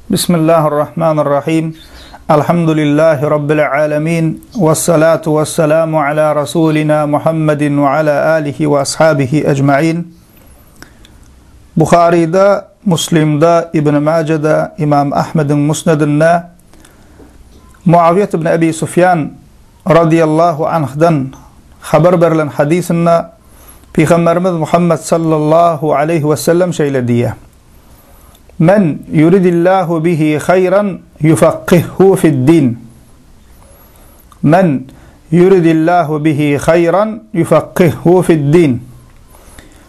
Bismillahirrahmanirrahim. Alhamdulillahi Rabbil alemin. Vessalatu vesselamu ala Rasulina Muhammedin ve ala alihi ve ashabihi ecmain. Buharyda, Muslimde, Ibn Majede, Imam Ahmediň Musnedinde Muawiýet ibn Ebi Sufýan radiyallahu anhdan habar berlen hadysynda Pygamberimiz Muhammed sallallahu aleyhi ve sellem şeýle diýýär. Men yuridillahu bihi haýran yufakkihhu fid-din. Men yuridillahu bihi haýran yufakkihhu fid-din.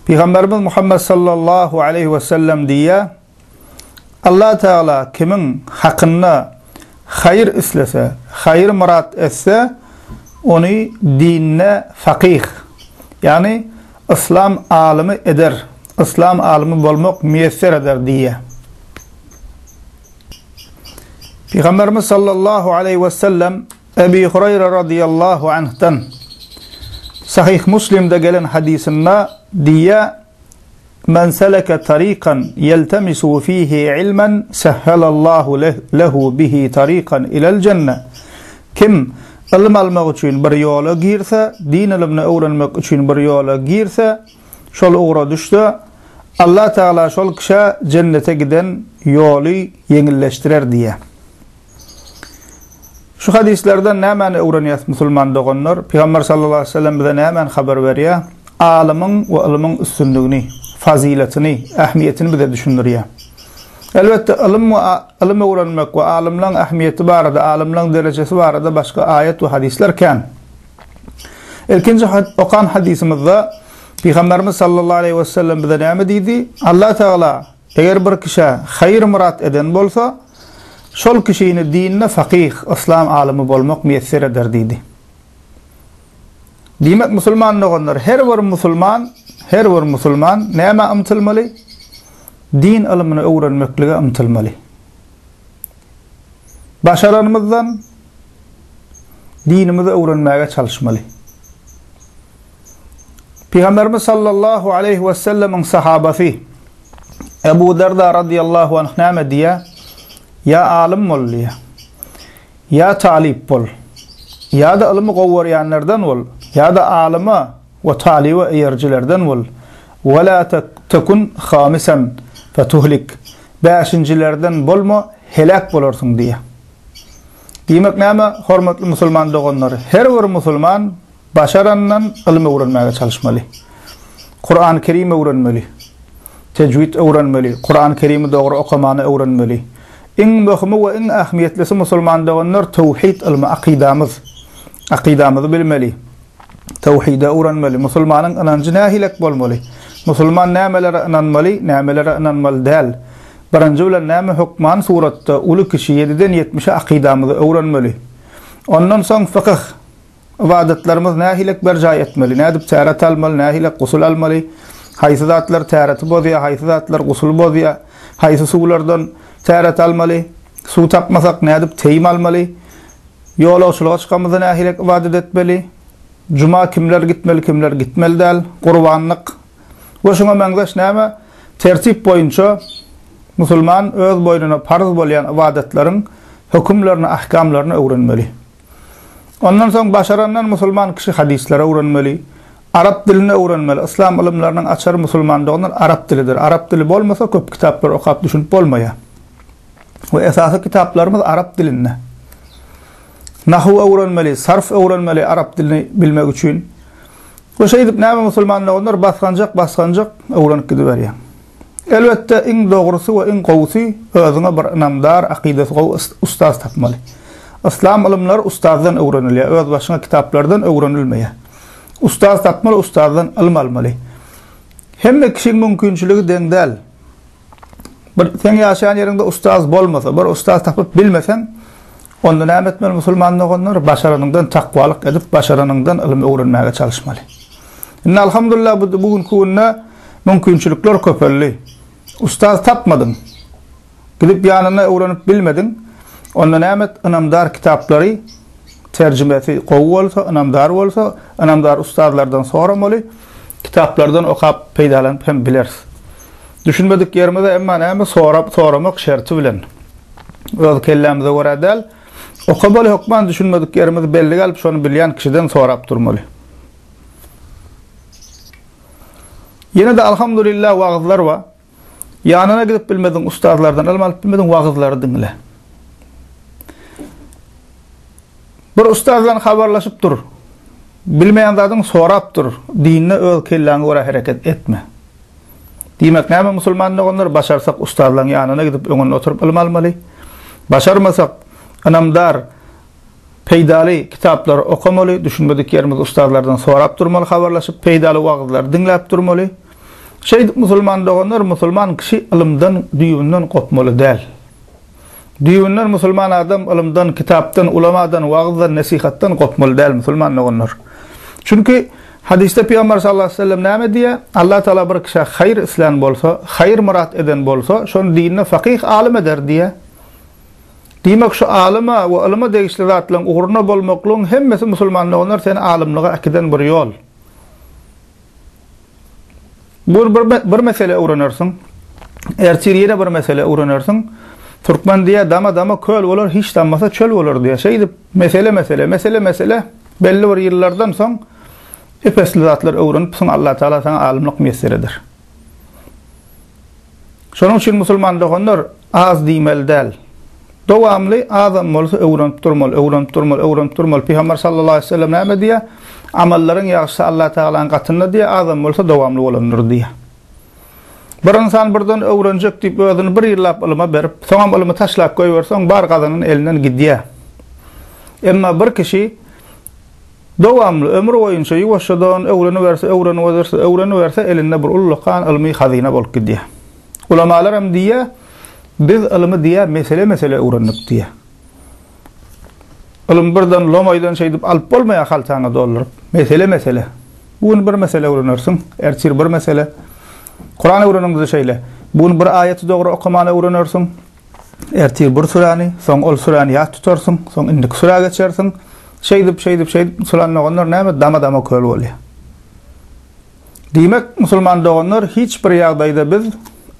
Pygamberimiz Muhammed sallallahu aleyhi ve sellem diýýär, Allah Teala kimiň hakynda haýyr islese, haýyr myrat etse, ony dinde fakyh, ýagny yslam alymy eder, yslam alymy bolmak miýesser eder diýýär. Pygamberimiz sallallahu aleýhi we sellem Ebi Hurayra radiyallahu anhdan Sahih Muslimde gelen hadysynda diýýär, Men seleke tarikan ýeltemisu fihi ilmen sehhelallahu lehu bihi tarikan ilel jenne. Kim ylym almak üçin bir ýola girse, din ylymyny öwrenmek üçin bir ýola girse, şol ugra düşse, Allah Tagala şol kişä jennete giden ýoly ýeňilleşdirer diýýär. Şu hadyslardan nämäni öwrenýäs musulman doganlar? Pygamber sallallahu aleýhi we sellem bize nämäni habar berýär? Alymyň we ylmyň üstünligini, fazylatyny, ähmiýetini bize düşündirýär. Elbetde, ylym we ylym öwrenmek we alymlaryň ähmiýeti barada, alymlaryň derejesi barada başga aýat we hadyslar kän. Ilkinji okan hadysymyzda Pygamberimiz sallallahu aleýhi we sellem bize näme diýdi? Allah Tagala Eger bir kişä haýyr-myrat eden bolsa, şol kişini dinde fakyh, yslam alymy bolmak miýesser eder diýdi. Diýmek, musulman doganlar, her bir musulman, her bir musulman nämä ymtylmaly? Din ylmyny öwrenmeklige ymtylmaly. Başaranymyzdan dinimizi öwrenmäge çalyşmaly. Pygamberimiz sallallahu aleýhi we sellemiň sahabasy Ebu Derda radiyallahu anh näme diýýär? Ýa alym bol diýýär. Ýa talyp bol. Ýa-da ylymy gowy görýänlerden bol. Ýa-da alyma we talyba eýerijilerden bol. Ve la tekun hamisan fetuhlik. Bäşinjilerden bolma, heläk bolarsyň diýýär. Diýmek näme, hormatly musulman doganlar, her bir musulman Başarandan ylym öwrenmäge çalyşmaly. Kurany Kerim öwrenmeli. Tejwid öwrenmeli. Kurany Kerimi dogry okamany öwrenmeli. Iň möhümi we iň ähmiýetlisi musulman doganlar töwhid ylmy akydamyz. Akydamyzy bilmeli. Töwhidi öwrenmeli. Musulmanyň ynanjy nähilek bolmaly? Musulman nämelere ynanmaly, nämelere ynanmaly däl? Birinji bilen näme hökman suratda uly kişi ýediden ýetmişe akydamyzy öwrenmeli. Ondan soň fykyh. Ybadatlarymyzy nähilek berjaý etmeli? Nädip täret almaly, nähilek gusul almaly? Haýsy zatlar täreti bozýar, haýsy zatlar gusuly bozýar? Haýsy suwlardan täret almaly? Suw tapmasak nädip teýim almaly? Ýolagçylyga çykamyzda nähilek ybadat etmeli? Juma kimler gitmeli, kimler gitmeli däl? Gurbanlyk we şuňa meňzeş näme tertip boýunça musulman öz boýnuna parz bolýan ybadatlaryň hökümlerini, ahkamlaryny öwrenmeli. Ondan soň başarandan musulman kişi hadyslary öwrenmeli, arap dilini öwrenmeli. Yslam ylymlarynyň açary musulman doganlar arap dilidir. Arap dili bolmasa köp kitaplary okap düşünip bolmaýar. We esasy kitaplarymyz arap dilinde. Nahuw öwrenmeli, sarf öwrenmeli arap dilini bilmek üçin. We şeýdip näme musulman doganlar basganjak basganjak öwrenip gidiberýär. Elbetde, iň dogrusy we iň gowusy özüňe bir ynamdar, akydasy gowy ustaz tapmaly. Yslam ylymlary ustazdan öwrenilýär, özbaşyňa kitaplardan öwrenilmeýär. Ustaz tapmaly, ustazdan ylym almaly. Hemme kişiň mümkinçiligi deň däl. Bir seň ýaşaýan ýeriňde ustaz bolmasa, bir ustaz tapyp bilmeseň, onda näme etmeli musulman doganlar? Başaranyňdan takwalyk edip, başaranyňdan ylym öwrenmäge çalyşmaly. Indi alhamdulillah bu bu günki günde mümkinçilikler köpeldi. Ustaz tapmadyň. Gidip ýanynda öwrenip bilmediň. Onda näme et? Ynamdar kitaplary terjimesi gowy bolsa, ynamdar bolsa, ynamdar ustazlardan soramaly. Kitaplardan okap peýdalanyp hem bileris. Düşünmedik ýerimize emma näme sorap soramak şerti bilen. Öz kellämize görä däl, okamaly hökman düşünmedik ýerimizi bellige alyp şony bilýän kişiden sorap durmaly. Ýene-de alhamdulillah wagyzlar bar. Ýanyna gidip bilmediň ustazlardan ylym alyp bilmediň wagyzlary diňle. Bir ustaz bilen habarlaşyp dur. Bilmeýän zadyňy sorap dur. Dinde öz kelläňe görä hereket etme. Diýmek näme musulman doganlar başarsak ustazlaryň ýanyna gidip öňünde oturyp ylym almaly. Başarmasak ynamdar peýdaly kitaplary okamaly, düşünmedik ýerimizi ustazlardan sorap durmaly, habarlaşyp peýdaly wagyzlary diňläp durmaly. Şeýdip musulman doganlar musulman kişi ylymdan düýbünden gopmaly däl. Düýbünden musulman adam ylymdan, kitapdan, ulamadan, wagyzdan, nesihatdan gopmaly däl musulman doganlar. Çünki hadysda Pygamber sallallahu aleyhi ve sellem näme diýýär? Allah Taala bir kişä haýyr islän bolsa, haýyr myrat eden bolsa, şony dinine fakyh alym eder diýýär. Diýmek şu alyma we ylyma degişli zatlaryň ugruna bolmaklygyň hemmesi musulman doganlar seni alymlyga äkiden bir ýol. Bu bir, bir mesele öwrenersiň. Ertir ýene bir mesele öwrenersiň. Türkmen diýýär, dama-dama köl bolar, hiç dammasa çöl bolar diýýär. Şeýdip mesele-mesele, mesele-mesele belli bir ýyllardan soň ep-esli zatlar öwrenipsiň, Allah Tagala saňa alymlyk miýesser eder. Şonuň üçin musulman doganlar az diýmeli däl. Dowamly azam bolsa öwrenip durmaly, öwrenip durmaly, öwrenip durmaly. Pygamber sallallahu aleýhi we sellem näme diýýär? Amallaryň ýagşysy Allah Tagalanyň gatynda diýýär, azam bolsa dowamly bolandyr diýýär. Bir ynsan birden öwrenjek diýip özüni bir ýyllap ylyma berip, soňam ylymy taşlap goýberse, oň bar gazanany elinden gidýär. Emma bir kişi dowamly ömür boýunça ýuwaşjadan öwreniberse, öwreniberse, öwreniberse elinde bir ullakan ylmy hazyna bolup gidýär. Ulamalar hem diýýär, Biz ylymy diýýär, mesele-mesele öwrendik diýýär. Ylym birden lomaýdan şeýdip alyp bolmaýar haltaňa dolduryp. Mesele-mesele. Bu gün bir mesele öwrenersiň, ertir bir mesele. Kuran öwreniňde-de şeýle. Bu gün bir aýaty dogry okamany öwrenersiň, ertir bir süräni, soň ol süräni ýat tutarsyň, soň indiki sürä geçersiň. Şeýdip, şeýdip, şeýdip musulman doganlar näme dama-dama köl bolýar. Diýmek, musulman doganlar, hiç bir ýagdaýda biz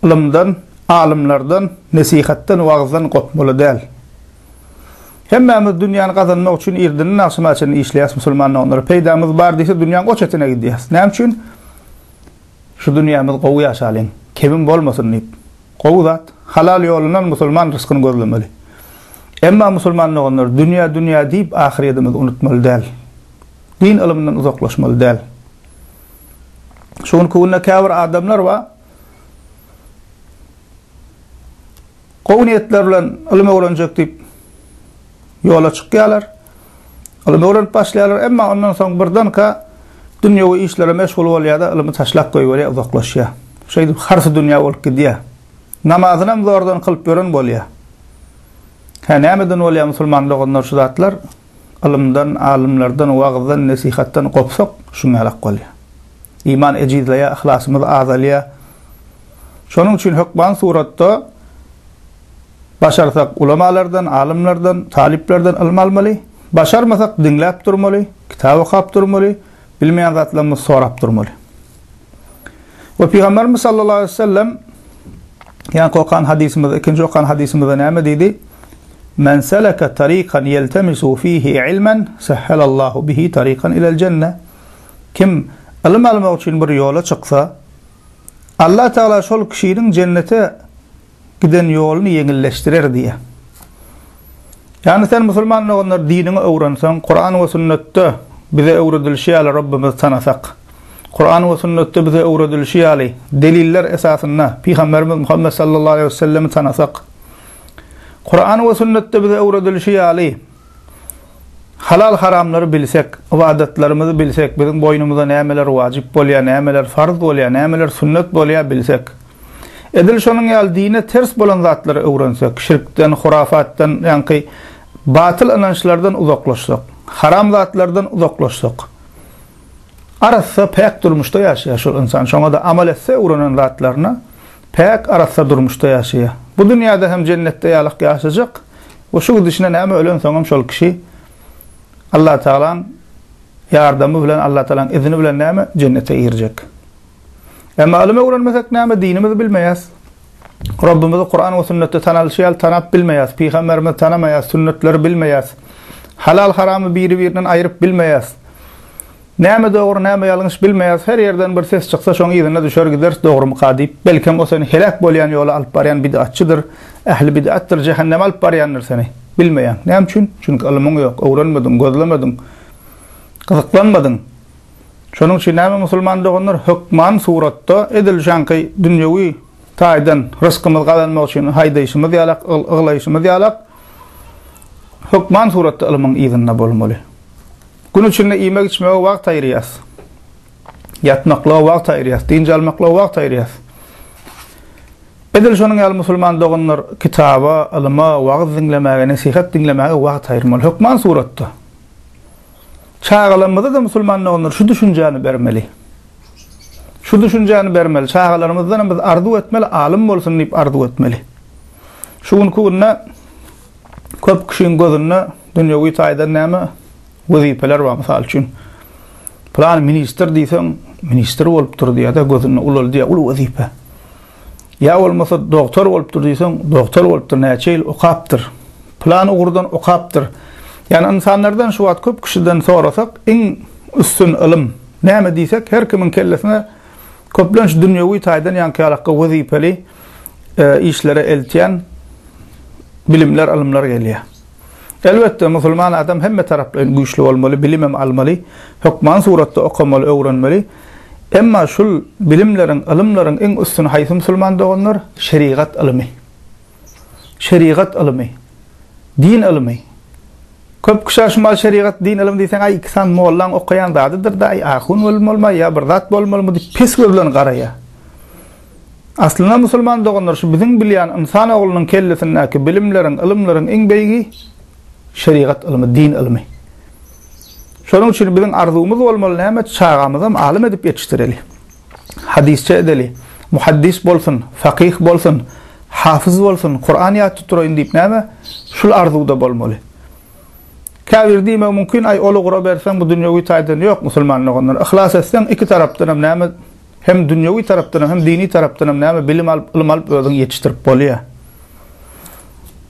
ylymdan, alymlardan, nesihatdan, wagyzdan gopmaly däl. Hemmämiz dünýäni gazanmak üçin irdenden agşama çenli işleýäs musulman doganlar. Peýdamyz bar diýse dünýäň o çetine gidýäs. Näme üçin? Şu dünýämiz gowy ýaşalyň, kemim bolmasyn diýip. Gowy zat. Halal ýolundan musulman ryskyny gözlemeli. Emma musulman doganlar, dünýä dünýä diýip ahyrýetimizi unutmaly däl. Din ylymyndan uzaklaşmaly däl. Şu günki günde käbir adamlar bar. Gowy niýetler bilen ylym öwrenjek diýip ýola çykýarlar. Ylym öwrenip başlaýarlar, emma ondan soň birdenkä dünýewi işlere meşgul bolýar-da, ylymy taşlap goýberýär, uzaklaşýar. Şeýdip harsy dünýä bolup gidýär. Namazynam zordan kylyp ýören bolýar. Hä, nämeden bolýar musulman doganlar şu zatlar? Ylymdan, alymlardan, wagyzdan, nesihatdan gopsak, şuňňalak bolýar. Iman ejizleýär, yhlasymyz azalýar. Şonuň üçin hökman suratda başarsak ulamalardan, alymlardan, talyplardan ylym almaly. Başarmasak diňläp durmaly, kitap okap durmaly, bilmeýän zatlarymyzy sorap durmaly. We Pygamberimiz sallallahu aleyhi ve sellem ýaňky okan hadysymyzda, ikinji okan hadysymyzda näme diýdi? Men seleke tarikan yeltemisu fihi ilmen sehhelallahu bihi tarikan ilel jenne. Kim ylym almak üçin bir ýola çyksa, Allah Teala şol kişiniň jennete giden ýoluny ýeňilleşdirer diýýär. Ýagny sen musulman doganlar diniňi öwrenseň, Kuran we sünnetde bize öwredilişi ýaly Rabbimizi tanasak, Kuran we sünnetde bize öwredilişi ýaly deliller esasynda Pygamberimiz Muhammet sallallahu aleýhi we sellemi tanasak, Kuran we sünnetde bize öwredilişi ýaly Halal-haramlary bilsek, ybadatlarymyzy bilsek, biziň boýnumyza nämeler wajyp bolýar, nämeler farz bolýar, nämeler sünnet bolýar bilsek. Edil şonuň ýaly dine ters bolan zatlary öwrensek, şirkden, hurafatdan, ýaňky batyl ynançlardan uzaklaşsak, haram zatlardan uzaklaşsak, arassa, päk durmuşda ýaşaýar şol ynsan. Şoňa-da amal etse öwrenen zatlaryna, päk, arassa durmuşda ýaşaýar. Bu dünýäde hem jennetde ýalak ýaşajak. We şu gidişine näme ölensoňam şol kişi Allah Tagalaň ýardamy bilen Allah Tagalaň izni bilen näme jennete girjek. Emma ylym öwrenmesek näme dinimizi bilmeýäs. Rabbimizi Kuran we sünnetde tanalyşy ýaly tanap bilmeýäs, pygamberimizi tanamaýas, sünnetleri bilmeýäs. Halal-haramy biri-birinden aýryp bilmeýäs. Näme dogry, näme ýalňyş bilmeýäs, her ýerden bir ses çyksa şoň yzyna düşer gideris dogrumyka diýip, belkem o seni heläk bolýan ýola alyp barýan bid'atçydyr, ähli bid'atdyr, jähenneme alyp barýandyr seni. Bilmeýäň. Näme üçin? Çünki ylmyň ýok, öwrenmediň, gözlemediň, gyzyklanmadyň. Şonuň üçin näme musulman doganlar hökman suratda edil şaňky dünýewi taýdan rysgymyzy gazanmak üçin haýdaýşymyz ýalak, yglaýşymyz ýalak hökman suratda ylmyň yzynda bolmaly. Gün içinde iýmek-içmege wagt aýyrýas. Ýatmaklyga wagt aýyrýas, dynç almaklyga wagt aýyrýas. Edil şonuň ýaly musulman doganlar kitaba, ylyma, wagyz diňlemäge, nesihat diňlemäge wagt aýyrmaly. Hökman suratda. Çagalarymyza-da musulman doganlar şu düşünjäni bermeli. Şu düşünjäni bermeli. Çagalarymyzdan hem biz arzuw etmeli, alym bolsun diýip arzuw etmeli. Şu günki günde köp kişiň gözünde dünýewi taýdan näme wezipeler bar, mysal üçin. Plan ministr diýseň, ministr bolupdyr diýýär-de, gözünde ulaldýar, uly wezipe. Ýa bolmasa dogtor bolupdyr diýseň, dogtor bolupdyr, näçe ýyl okapdyr. Plan ugurdan okapdyr. Ýani ynsanlardan şu wagt köp kişiden sorasak, iň üstün ylym näme diýsek, her kimiň kellesine köplenç dünýewi taýdan ýaňky ýalakga wezipeli e, işlere eltýän bilimler, ylymlar gelýär. Elbetde, musulman adam hemme taraplaýyn güýçli bolmaly, bilimem almaly, hökman suratda okamaly, öwrenmeli. Emma şul bilimleriň, ylymlaryň iň üstüni haýsy musulman doganlar? Şerigat ylymy. Şerigat ylymy. Din ylymy. Köp kişä şumal şerigat, din ylymy diýseň, aý iki sany mollaň okaýan zadydyr-da, aý ahun bolmalymy, ýa bir zat bolmalymy diýip pes göz bilen garaýar. Aslynda musulman doganlar şu biziň bilýän ynsan oglunyň kellesindäki bilimleriň, ylymlaryň iň beýigi şerigat ylymy, din ylymy. Şonuň üçin biziň arzuwymyz bolmaly näme? Çagamyzam alym edip ýetişdireli. Hadysçy edeli. Muhaddis bolsun, fakyh bolsun, hafyz bolsun, Kuran ýat tutduraýyn diýip näme? Şul arzuwda bolmaly. Käbir diýmegi mümkin, aý ol ugra berseň bu dünýewi taýdan ýok musulman doganlar. Yhlas etseň iki tarapdanam näme Hem dünýewi tarapdanam, hem dini tarapdanam näme bilim alyp, ylym alyp özüňi ýetişdirip bolýar.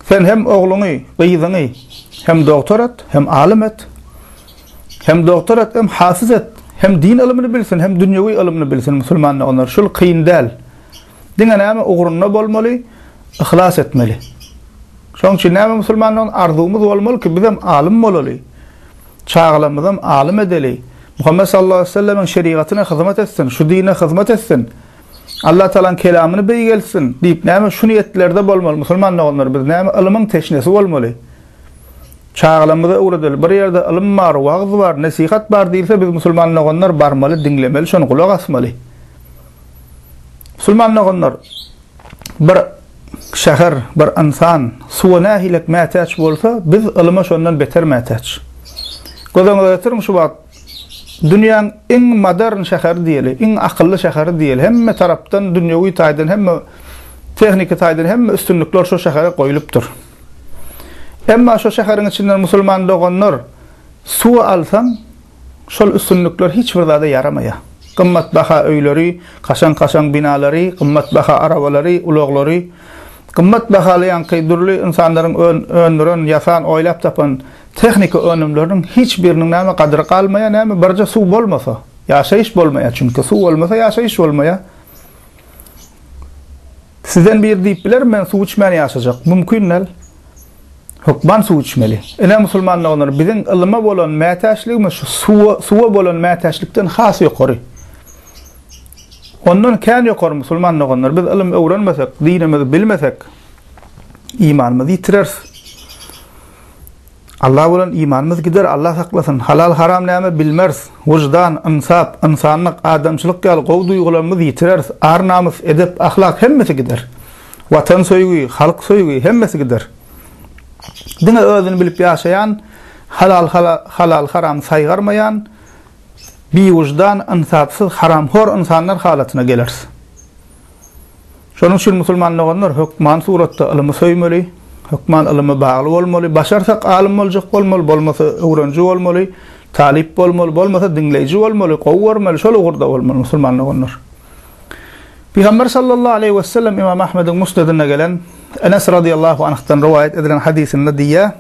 Sen hem ogluňy, gyzyňy hem dogtor et, hem alym et. Hem dogtor et, hem hafyz et. Hem din ylymyny bilsin, hem dünýewi ylymyny bilsin musulman doganlar. Şul kyn däl. Diňe näme ugrunda bolmaly, yhlas etmeli. Şonuň üçin näme musulman dogan arzuwymyz bolmaly ki, bizem alym bolaly. Çagalarymyzam alym edeli. Muhammet sallallahu aleýhi we sellemiň şerigatyna hyzmat etsin, şu dine hyzmat etsin. Allah Tagalaň kelamyny beýgeltsin diýip näme şu niýetlerde bolmaly musulman doganlar biz näme ylymyň teşnesi bolmaly. Çagalarymyza öwredeli. Bir ýerde ylym bar, wagyz bar, nesihat bar diýilse biz musulman doganlar barmaly, diňlemeli, şony gulak asmaly. Musulman doganlar bir şäher, bir ynsan suwa nähilek mätäç bolsa, biz ylyma şondan beter mätäç. Göz öňüňize getiriň, şu wagt dünýäň iň modern şäheri diýeli, iň akylly şäheri diýeli, hemme tarapdan dünýewi taýdan hemme tehniki taýdan hemme üstünlikler şo şähere goýlupdyr. Emma şo şäheriň içinden musulman doganlar suw alsaň, Şol üstünlikler hiç bir zada ýaramaýar. Gymmat baha öýleri, kaşaň-kaşaň binalary, gymmat baha arabalary, ulaglary, gymmat bahaly ýaňky dürli ynsanlaryň öndüren, ýasan, oýlap tapan tehniki önümleriniň hiç biriniň näme gadyry galmaýar, näme birje suw bolmasa, ýaşaýyş bolmaýar, çünki suw bolmasa ýaşaýyş bolmaýar. Sizden biri diýip biler, men suw içmän ýaşajak. Mümkin däl. Hökman suw içmeli. Ine musulman doganlar, biziň ylyma bolan mätäçligimiz şu suwa, suwa bolan mätäçlikden has ýokary. Ondan kän ýokary musulman doganlar. Biz ylym öwrenmesek, dinimizi bilmesek, imanymyzy ýitireris. Alla bolan imanymyz gider, Alla saklasyn. Halal haram näme bilmeris. Wyždan, ynsap, ynsanlyk, adamçylyk ýaly gowy duýgularymyzy ýitireris. Ar-namys, edep, ahlak hemmesi gider. Watan söýgi, halk söýgi hemmesi gider. Diňe özüni bilip ýaşaýan, halal halal haram saýgarmaýan, biwyždan, ynsapsyz, haramhor ynsanlar halatyna geleris. Şonuň üçin musulman doganlar hökman suratda ylymy söýmeli, hökman ylyma bagly bolmaly, başarsak alym boljak bolmaly, bolmasa öwreniji bolmaly, talyp bolmaly, bolmasa diňleýji bolmaly, gowy görmeli, şol ugurda bolmaly musulman doganlar. Pygamber sallallahu aleýhi we sellem Imam Ahmediň Musnedinde gelen Enes radiyallahu anhdan rowaýat edilen hadysynda diýýär: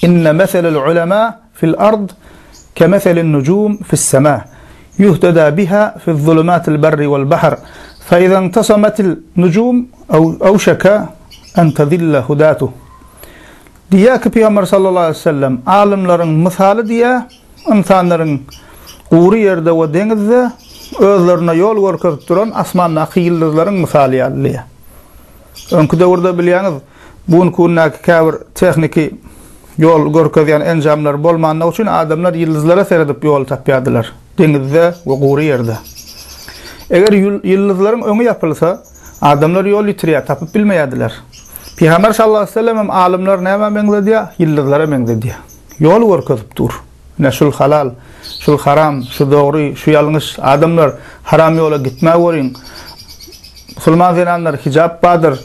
Inne meselel ulema fil ard kemeselin nujum fis sema yuhtada biha fiz zulumatil berri wal bahr fe iza intasamatil nujum awşaka en tadilla hudatu. Diýýär ki Pygamber sallallahu aleýhi we sellem alymlaryň mysaly diýýär Ynsanlaryň gury ýerde we deňizde özlerine ýol görkezip duran asmandaky ýyldyzlaryň mysaly ýaly diýýär. Öňki döwürde bilýäňiz, bu günki gündäki käbir tehniki ýol görkezýän enjamlar bolmandygy üçin adamlar ýyldyzlara seredip ýol tapýardylar, deňizde we gury ýerde. Eger ýyldyzlaryň öňi ýapylsa, adamlar ýol ýitirýär, tapyp bilmeýärdiler. Pygamber sallallahu aleýhi we sellem hem alymlary nämä meňzedýär? Ýyldyzlara meňzedýär. Ýol görkezip dur. Ine şul halal, şul haram, şu dogry, şu ýalňyş. Adamlar, haram ýola gitmä görüň. Musulman zenanlar hijap bardyr,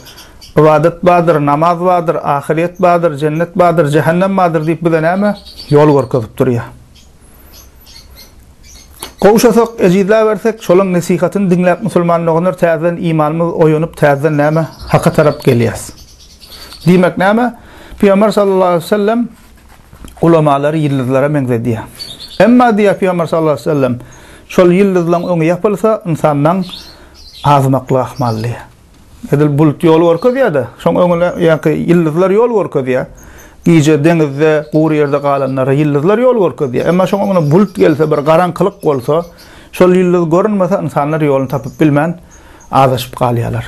ybadat bardyr, namaz bardyr, ahyrýet bardyr, jennet bardyr, jähennem bardyr diýip bize näme? Ýol görkezip durýar. Gowşasak, ejizläbersek, şolaň nesihatyny diňläp musulman doganlar täzeden imanymyz oýanyp täzeden näme? Haka tarap gelýäs. Diýmek näme? Pygamber sallallahu aleýhi we sellem ulamalary ýyldyzlara meňzedýär. Emma diýýär Pygamber sallallahu aleýhi we sellem, şol ýyldyzlaň öňi ýapylsa, ynsanlaň azmaklygy ahmal diýýär. Edil bulut ýol görkezýär-de, şoň öňüne ýaňky ýyldyzlar ýol görkezýär. Gije deňizde, gury ýerde galanlara ýyldyzlar ýol görkezýär. Emma şoň öňüne bulut gelse, bir garaňkylyk bolsa, şol ýyldyz görünmese, ynsanlar ýoluny tapyp bilmän, azaşyp galýarlar.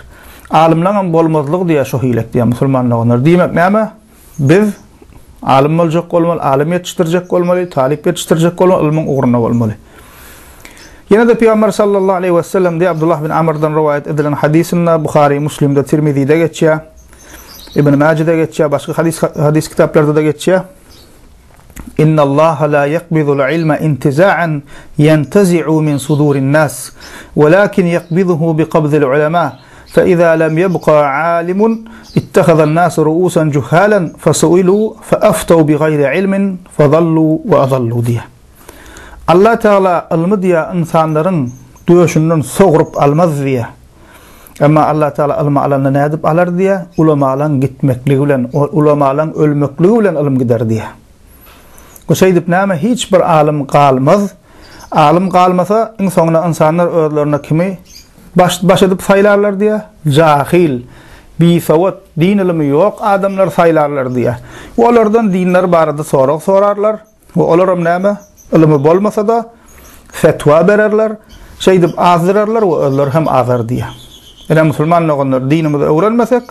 Alymlaňam bolmazlygy diýýär şo hilek diýýär musulman doganlar. Diýmek näme? Biz alym boljak bolmaly, alym ýetişdirjek bolmaly, talyp ýetişdirjek bolmaly, ylmyň ugrunda bolmaly. Ýene-de Pygamber sallallahu aleýhi we sellem diýýär Abdullah bin Amrdan rowaýat edilen hadysynda Buhary, Muslimde, Tirmizide geçýär. Ibn Majide geçýär, başga hadys hadys kitaplarda-da geçýär. Innallaha la yakbidul ilma intiza'an yentezi'u min sudurin nas, walakin yakbiduhu biqabdil ulema. Fe iza lem yebqa alimun ittehazan nasu ruusan juhalan fesuilu feaftew bigayri ilmin fedallu we adallu diýýär. Allah Teala ylmy diýýär ynsanlaryň döşünden sogrup almaz diýýär. Emma Allah Teala ylmy alanda nädip alar diýýär? Ulamalaň gitmekligi bilen, ulamalaň ölmekligi bilen ylym gider diýýär. We şeýdip näme hiç bir alym galmaz. Alym galmasa, iň soňunda ynsanlar özlerine kimi baş baş edip saýlarlar diýýär? Jahyl, bisowat, din ylymy ýok adamlary saýlarlar diýýär. We olardan dinleri barada sorag sorarlar. We olaram näme? Ylymy bolmasa-da, fetwa bererler, şeýdip azdyrarlar we özleri hem azar diýýär. Ine musulman doganlar, dinimizi öwrenmesek,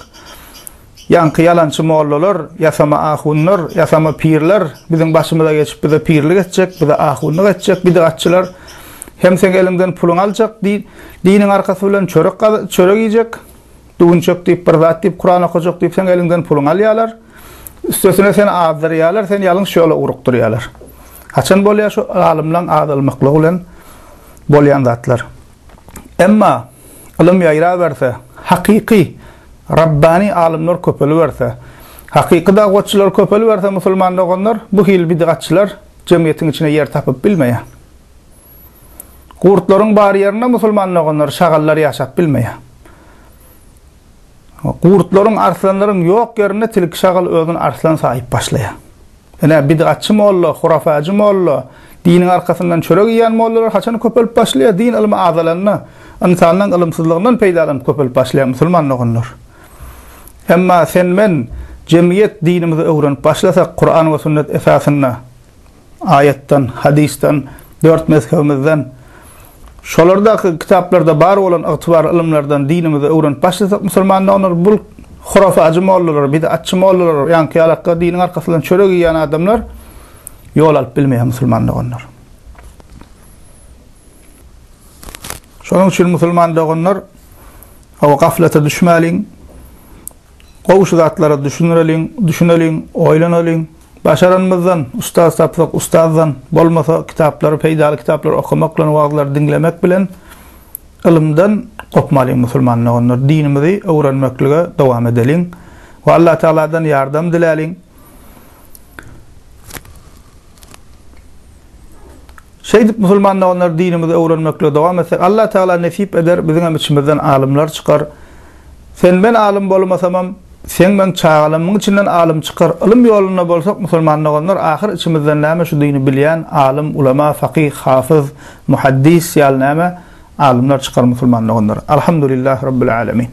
ýaňky ýalançy mollalar, ýasama ahunlar, ýasama pirler biziň başymyza geçip bize pirlik etjek, bize ahunlyk etjek bidgatçylar hem seň eliňden puluňy aljak, diniň arkasy bilen çörek çörek iýjek, Düwünçek diýip, bir zat diýip, Kuran okajak diýip, seň eliňden puluňy alýarlar. Üstesine seni azdyrýarlar, seni ýalňyş ýola ugrukdyrýarlar. Haçan bolýar şu alymlaň azalmaklygy bilen bolýan zatlar. Emma ylym ýaýraberse, hakyky Rabbani alymlar köpeliberse, hakyky dagwatçylar köpeliberse musulman doganlar, bu hili bidgatçylar jemgyýetiň içine ýer tapyp bilmeýär. Gurtlaryň bar ýerinde musulman doganlar şagallar ýaşap bilmeýär. Gurtlaryň, arslanlaryň ýok ýerinde tilki şagal özüni arslan saýyp başlaýar. Ine, bidgatçy molla, hurafajy molla, diniň arkasyndan çörek iýýän mollalar haçan köpelip başlaýar? Din ylmy azalanda, ynsanlaryň ylymsyzlygyndan peýdalanyp köpelip başlaýar musulman doganlar. Emma sen-men jemgyýet dinimizi öwrenip başlasak, Kuran we sünnet esasynda, Aýatdan, hadysdan, dört mezhebimizden, şolardaky kitaplarda bar bolan ygtybarly ylymlardan dinimizi öwrenip başlasak musulman doganlar bul hurafajy mollalar, bid'atçy mollalar, ýaňky ýalakga diniň arkasyndan çörek iýýän adamlar ýol alyp bilmeýär musulman doganlar. Şonuň üçin musulman doganlar hawa gaflata düşmäliň. Gowy şu zatlara düşünreliň, düşüneliň, oýlanalyň. Başaranymyzdan, ustaz tapsak ustazdan, bolmasa kitaplary, peýdaly kitaplary okamak bilen, wagyzlary diňlemek bilen ylymdan gopmalyň musulman doganlar. Dinimizi öwrenmeklige dowam edeliň we Allah Tagaladan ýardam diläliň. Şeýdip musulman doganlar dinimizi öwrenmeklige dowam etsek Allah Tagala nesip eder biziňem içimizden alymlar çykar. Sen men alym bolmasamam seň meň çagalamyň içinden alym çykar. Ylym ýolunda bolsak musulman doganlar ahyr içimizden näme şu dini bilýän alym, ulama, fakyh, hafyz, muhaddis ýaly näme alymlar çykar musulman doganlar. Alhamdulillah Rabbil Alemin.